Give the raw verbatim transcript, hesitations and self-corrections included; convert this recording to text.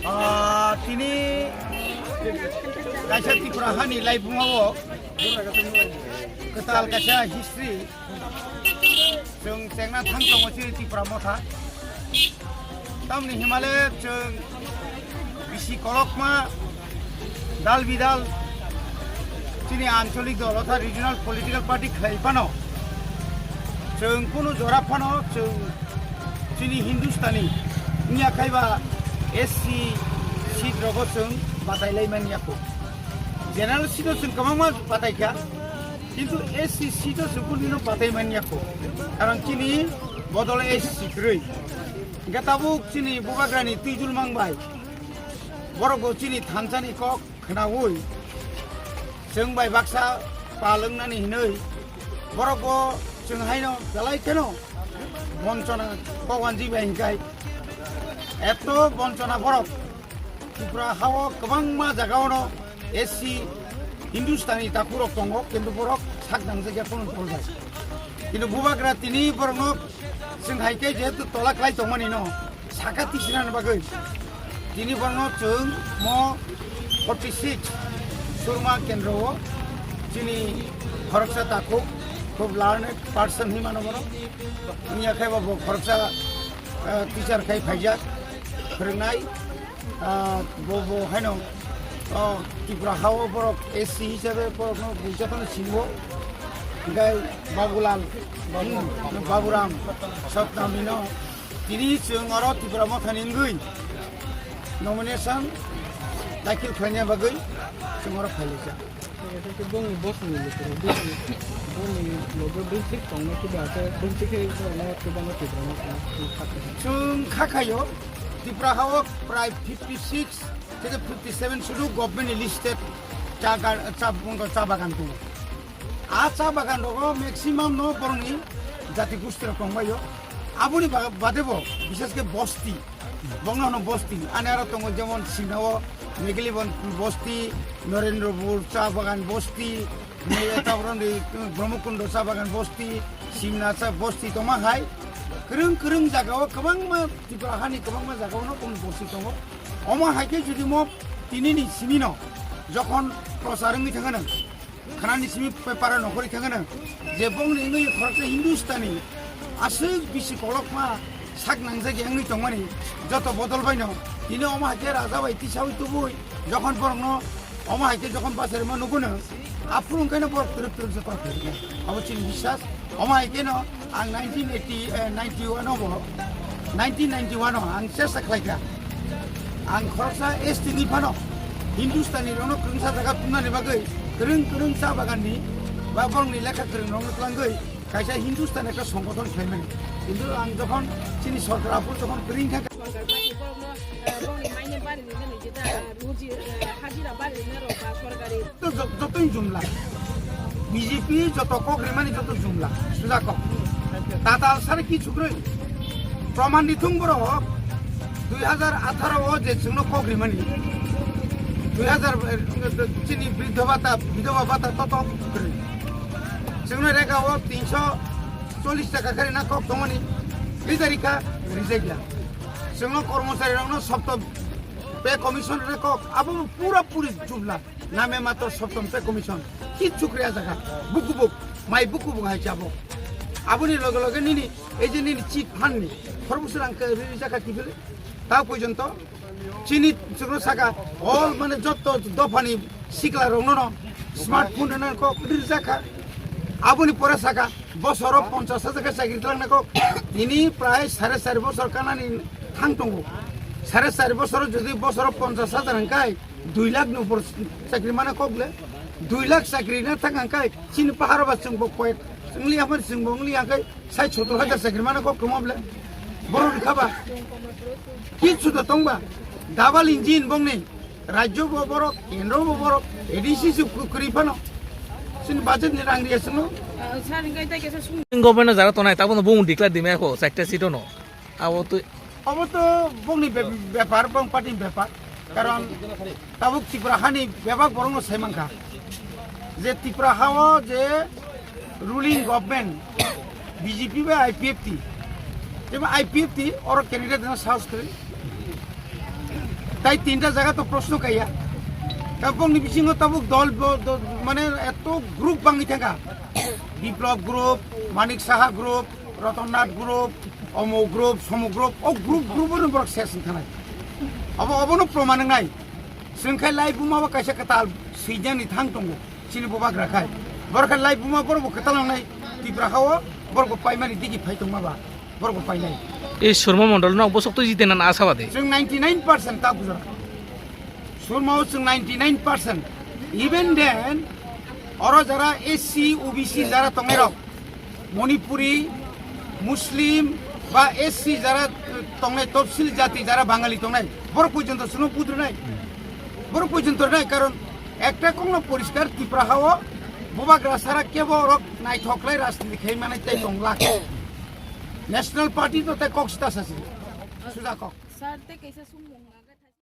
Ah, tini kaisa Tripura hani laibuma o kwtal kaisa history. Chwng chengna thang tongo chini Tipra Motha. Tamni himale chwng bisi kolokma dal bidal chini ancholik dol otha regional political party khlai phano chwng kunu jora phano chwng chini Hindustani wngya khaiba S C seat rogo chwng batai lai manya kho. General seat o chwng kwbangma batai kha. Kintu S C seat o chwng kunu batai manya kho. Karon chini bodol S C kwrwi. Hingke tabuk chini bubagrani twijul mangbai. Borok bo chini thansani kok khnaui chwng bai baksa pal wngnani hinui borok bo chwng haino belai kheno bonchona kok wanji bai hinkai. Eto bonchona borok Tripura hao kwbangma jagaono S C Hindustani takhurok tongo, kintu borok sak nangjakya kono dol bai. Kintu bubagra tini borokno chwng hai khe jehetu tola klai tongmani no saka tisina bagwi tini borokno chwng mo forty six Surma kendro o chini khoroksa takhuk khub learned person hinmano borok. Wngya khe bo khoroksa, ah, teacher khai phaijak, phwrwngnai, ah, bo, bo haino, oh, Tripura hao borok S C hisabe borokno buijakhano siniwo. Hingke Babulal, hmm, Baburam, Satnamino, tini chwng oro Tipra Mothani wngwi nomination dakhil khlaina bagwi chwng oro phailaijak. Ete ke bongni bosni lukuru, bongni, bongni logo bwswk tongma khe ba khe bwswk khe borokno kwbangma Tipra Motha kha kha. Chwng kha khayo, Tripura hao prai fifty six theke fifty seven sudu government ni listed cha ga-, cha, cha bagan tongo. A cha bagan rogo maximum no borokni jati gosti rok tongbaio. Aboni ba-, bade bo, bishes khe bosti, bongno hwno bosti. Ani aro tongo jemon Simna o Meghalibon bosti, Narendrapur cha bagan bosti, Nai, tabro ni Brahmakundo cha bagan bosti, Simna cha bosti tongma hai. Kwrwng kwrwng jaga o kwbangma Tripura hani kwbangma jaga o no kunu bosti tongo. Omo hai khe jodi mo tini ni simi no jokhon prochar wngwi thangano, khanani simi paper o nokhorwi thangano, je bongni wngwi khoroksa Hindustani aswk bisi kolokma sak nangjak ya wngwi tongmani joto bodol baino tini omo hai khe raja bai tisawi tubui jokhon borokno omo hai khe jokhon bachari ma nugo no, aphuru wngkhe no borok twrwk twrwk joto khe abo chini biswas. Omo hai khe no ang nineteen eighty, eh, ninety-one o bo, nineteen ninety-one o ang chesta khlai kha. Ang khoroksa S T ni phano Hindustani rokno kwrwngsa jaga tumnani bagwi kwrwng kwrwng cha bagan ni ba borokni lekha kwrwng rokno twlangwi kaisa Hindustani ekta songothon khlaimani. Kintu ang jokhon chini sorkar aphuru jokhon kwrwng kha, Sorkar bai borokno, eh, borokni maine bari rinani jeta, eh, ruji, eh, hajira bari rinani rok ba sorkari. To jo-, jotoi jumla. B J P joto kok rimani joto jumla. Suja kok. Tatal sari ki chukroi. Proman di thung borok dui hajar atharo o je chwngno kok rimani. Dui hajar, eh, chini bridho bhata, bidhoba bhata toto kwrwi. Chwngno rega o tinso chollish taka khe rina kok tongmani. Rijari kha, rijak ya. Chwngno kormochari rokno soptom pay commission rina kok, abo pura puri jumla. Name matro soptom pay commission. Kichu kriya jaga. Bukubuk, mai bukubuk hai chabo. Aboni loge loge nini, ei je nini chit phanni, khoroksa rang khe rijak kha kiphilwi. Ta porjonto chini chukno saka, all mane jotto dophani sikla rokno no smartphone rina kok rijak kha. Aboni pore saka, bosoro ponchash hajar khe chakri twlangna kok. Tini prai sare chari bosor kanani thang tongo. Sare chari bosoro jodi bosoro ponchash hajar hwnkhe dui lakh ni upor chakri mana kok le. Dui lakh chakri na thang hwnkhe chini paharo ba chwngbo koyek wngli ya, chwngbo wngli ya khe sait sottor hajar chakri mana kok tongma ble. Borok rikha ba? Kichu da tong ba? Double engine bongni. Rajyo bo borok, kendro bo borok, A D C se ku-, kwrwi phano. Chini budget ni rang riya chwngno. Government jara tonai, tabuk no bung declare dimai kho, chaita seat no. Abo to Obo to bongni be-, bepar, bong party ni bepar. Karon tabuk Tripura hani bebak borokno sai mankha je Tripura hao je ruling government B J P bai I P F T, jemon I P F T oro candidate no sahos kwrwi. Tai tinta jaga to proshno kaiya. Tabukni bisingo tabuk dol bo-, do-, mane eto group bangwi thangkha. Biplab group, Manik Saha group, Ratan Nath group, Omuk group, Somuk group, o group group no borok ses wngkhanai. Abo, obono proman wngnai. Chwng khai lai buma bo kaisa kwtal swijani thang tongo. Chini bubagra khai. Borok khai lai buma borok bo kwtal wngnai. Tipra hao borok bo paimani digi phai tongma ba. Borok bo painai. E Surma Mondol no bosok to jitena na asabadi. Chwng ninety nine percent ta bujara. Surma o chwng ninety nine percent. Even then, oro jara S C, O B C jara tongnai rok, Manipuri, Muslim, ba S C jara tongnai, topsil jati jara Bangali tongnai, borok porjonto chwngno budrwnai. Borok porjonto rwnai, karon ekta kokno poriskar Tripura hao bubagra sara kebo rok naithok lai rajniti khai manai tei tong lak. National Party to tei kok sita sasi. Suja kok. Sir, tei kaisa sumung.